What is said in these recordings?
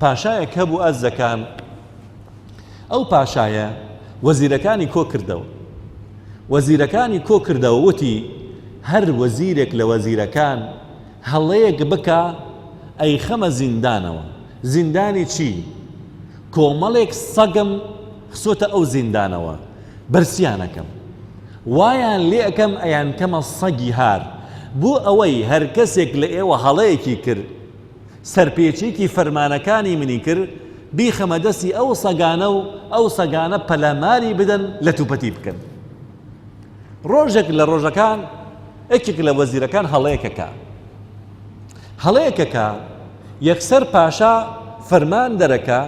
پاشایەک هەبوو ئەزەکان ئەو پاشایە وەزیرەکانی کۆ کردەوە وەزیرەکانی کۆ کردەوە وتی هەر وەزیرێک لە وەزیرەکان هەڵەیەک بکا ئەیخەمە زیندانەوە زیندانی چی کۆمەڵێک سەگم خسۆتە ئەو زیندانەوە برسیانەکەم وایان لێ ئەکەم ئەیانکەمە سەگی هار بۆ ئەوەی هەر کەسێک لە ئێوە هەڵەیەکی کرد سەرپێچیەکی فەرمانەکانی منی کرد بیخەمە دەستی ئەو سەگانە و ئەو سەگانە پەلاماری بدەن لەتوپەتی بکەن. ڕۆژێک لە ڕۆژەکان یەکێک لە وەزیرەکان هەڵەیەکەکە هەڵەیەکەکە یەکسەر پاشا فەرمان دەرەکە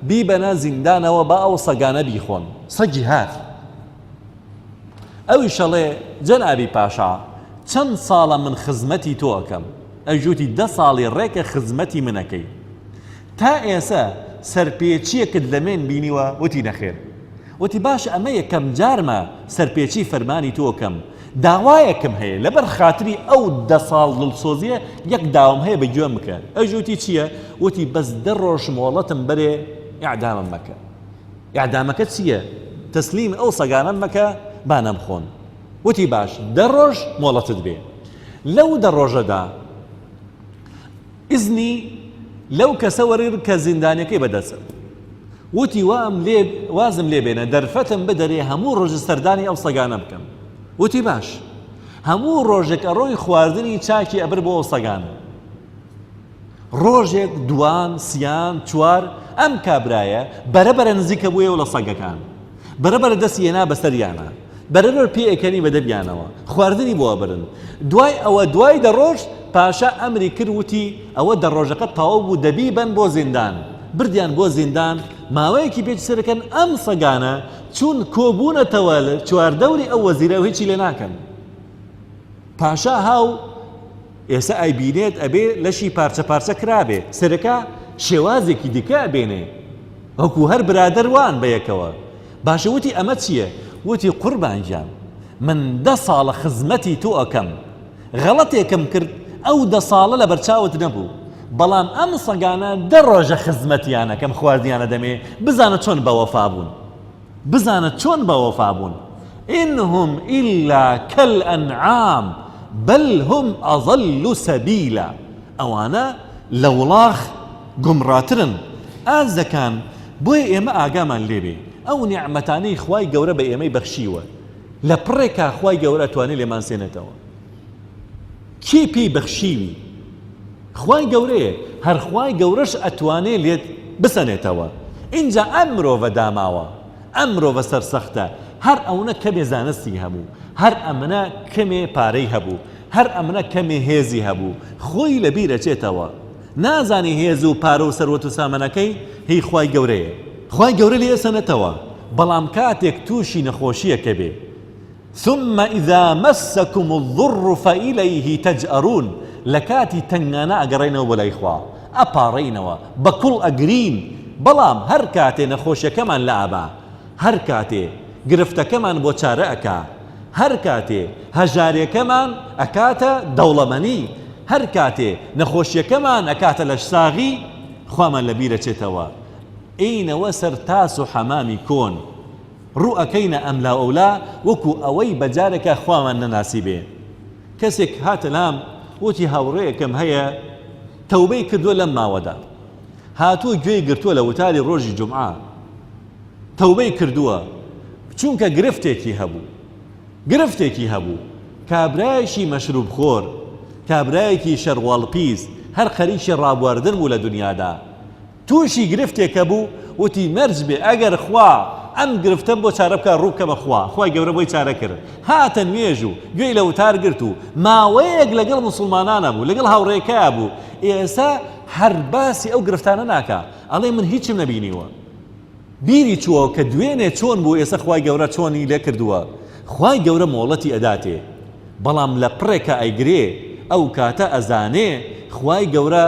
بیبەنە زیندانەوە با ئەو سەگانە بیخۆن سەگی هار. ئەویش ئەڵێ، جەنابی پاشا، چەند ساڵە من خزمەتی تۆ ئەکەم؟ ئەویش وتی، دە ساڵی ڕێکە خزمەتی من ئەکەی. تا ئێسە سەرپێچییەکت لە مێن بینیوە؟ وتی، نەخێر. وتی، باشە ئەمە یەکەم جارمە سەرپێچی فەرمانی تۆ ئەکەم. داوایەکم هەیە، لەبەر خاتری ئەو دە ساڵ دڵسۆزییە یەک داوام هەیە بە گوێم بکە. ئەویش وتی، چییە؟ وتی، بەس دە ڕۆژ مۆڵەتم بەرێ ئیعدامم مەکە. ئیعدامەکە چییە؟ تەسلیم ئەو سەگانەم مەکە با نەمخۆن. وتی باش دە ڕۆژ مۆڵەتت بێ. لەو دە ڕۆژەدا ئیزنی لەو کەسە وەرگرت کە زیندانیەکەی بەدەستە. وتی وام لێ وازم لێ بێنە دەرفەتم بدەرێ هەموو ڕۆژ سەردانی ئەو سەگانە بکەم. وتی باش. هەموو ڕۆژێک ئەڕۆی خواردنی چاکی ئەبر بۆ ئەو سەگانە. ڕۆژێک، دوان، سیان، چوار، ئەم کابرایە بەرە بەرە نزیکە بوویەوە لە سەگەکان. بەرە بەرە دەستی هێنا بەسەریانا. بەرە بەرە پێ ئەکەنی بە دەمیانەوە. خواردنی بۆ ئەبرن. دوای ئەوە دوای دە ڕۆژ پاشا ئەمری کرد وتی ئەوە دە ڕۆژەکە تەواو بوو دەبی بەن بۆ زیندان. بردیان بۆ زیندان ماوەیەکی پێ سەرەکەن ئەم سەگانە چوون کۆبوونەتەوە لە چواردەوری ئەو وەزیرە و هیچی لێ ناکەن. پاشا هاو ئێستا ئەیبینێت ئەبێ لەشی پارچە پارچە کرابێ سەرەکا شێوازێکی دیکە ئەبێنێ وەکو هەر برادەر وان بەیەکەوە باشە وتی ئەمە چییە وتی قوربان گیان من دە ساڵە خزمەتی تۆ ئەکەم غەڵەتێکم کرد ئەو دە ساڵە لە بەرچاوت نەبوو بەڵام ئەم سەگانە دە ڕۆژە خزمەتیانەکەم خواردیانە دەمێ بزانە چۆن بەوەفا بوون بزانە چۆن بەوەفا بوون، ان هم الا کالانعام بل هم اضل سبیلا، ئەوانە لە وڵاخ گومڕاترن. ئازەکان، بۆیە ئێمە ئاگامان لێبێ ئەو نیعمەتانەی خوای گەورە بە ئێمەی بەخشیوە لە پڕێکا خوای گەورە ئەتوانێ لێمان سێنێتەوە. کێ پێی بەخشیوی؟ خوای گەورەیە هەر خوای گەورەش ئەتوانێ لێت بسەنێتەوە ئینجا ئەم مرۆڤە داماوە ئەم مرۆڤە سەرسەختە هەر ئەونە کەمێ زانستی هەبوو هەر ئەمنە کەمێ پارەی هەبوو هەر ئەمنە کەمێ هێزی هەبوو خۆی لە بیر ئەچێتەوە نازانی هێز و پارە و سەروەت و سامانەکەی هی خوای گەورەیە خوای گەورە لێ ئەسەنێتەوە بەڵام کاتێک تووشی نەخۆشیەکە بێ ثم اذا مسکم الضر فالیه تجأرون لە کاتی تەنگانە ئەگەڕێینەوە بۆ لای خوا ئەپاڕێینەوە بە کوڵ ئەگرین بەڵام هەر کاتێ نەخۆشیەکەمان لابا هەر کاتێ گرفتەکەمان بۆ چارە ئەکا هەر کاتێ هەژارێکەمان ئەکاتە دەوڵەمەنی هەر کاتێ نەخۆشیەکەمان ئەکاتە لەشساغی خوامان لە بیرەچێتەوە ئێینەوە سەر تاس و حەمامی کۆن. ڕوو ئەکەینە ئەملاو ئەولا وەکو ئەوەی بە جارێکا خوامان نەناسیبێ. کەسێک هاتە لام وتی هاوڕێیەکم هەیە تەوبەی کردووە لەم ماوەدا هاتووە گوێی گرتووە لە وتاری ڕۆژی جومعە تەوبەی کردووە چونکە گرفتێکی هەبوو گرفتێکی هەبوو کابرایەکی مەشروب خۆر کابرایەکی شەرواڵ پیس هەر خەریکی ڕابواردن بوو لە دنیادا تووشی گرفتێکە بوو وتی مەرج بێ ئەگەر خوا ئەم گرفتەم بۆ چارە بکا ڕوو بکەمە خوا خوای گەورە بۆی چارە کرد هاتە نوێژ و گوێی لە وتار گرت و ماوەیەک لەگەڵ موسڵمانانە بوو لەگەڵ هاوڕێکەیا بوو ئێستا هەر باسی ئەو گرفتانە ناکا ئەڵێ من هیچم نەبینیوە بیری چووەوە کە دوێنێ چۆن بوو ئێستا خوای گەورە چۆنی لێ کردووە خوای گەورە مۆڵەتی ئەداتێ بەڵام لە پڕێکا ئەیگرێ ئەو کاتە ئەزانێ خوای گەورە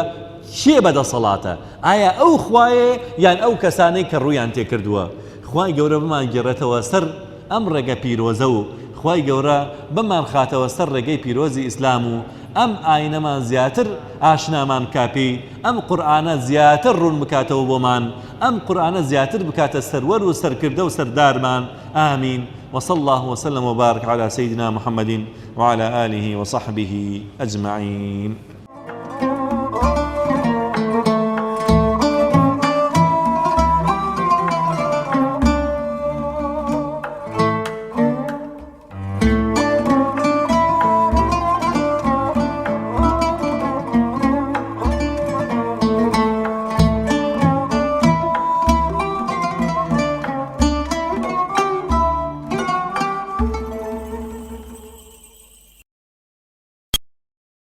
کێ بەدەسەڵاتە ئایا ئەو خوایە یان ئەو کەسانەی کە ڕوویان تێکردووە خوای گەورە بمانگێڕێتەوە سەر ئەم ڕێگە پیرۆزە و خوای گەورە بمانخاتەوە سەر ڕێگەی پیرۆزی ئیسلام و. ئەم ئاینەمان زیاتر ئاشنامان بکا پێی، ئەم قورئانە زیاتر ڕوون بکاتەوە بۆمان، ئەم قورئانە زیاتر بکاتە سەروەر و سەرکردە و سەردارمان، آمین، وصلی اللە وسلم وبارک علی سیدنا محمد وعلی آله وصحبه اجمعین.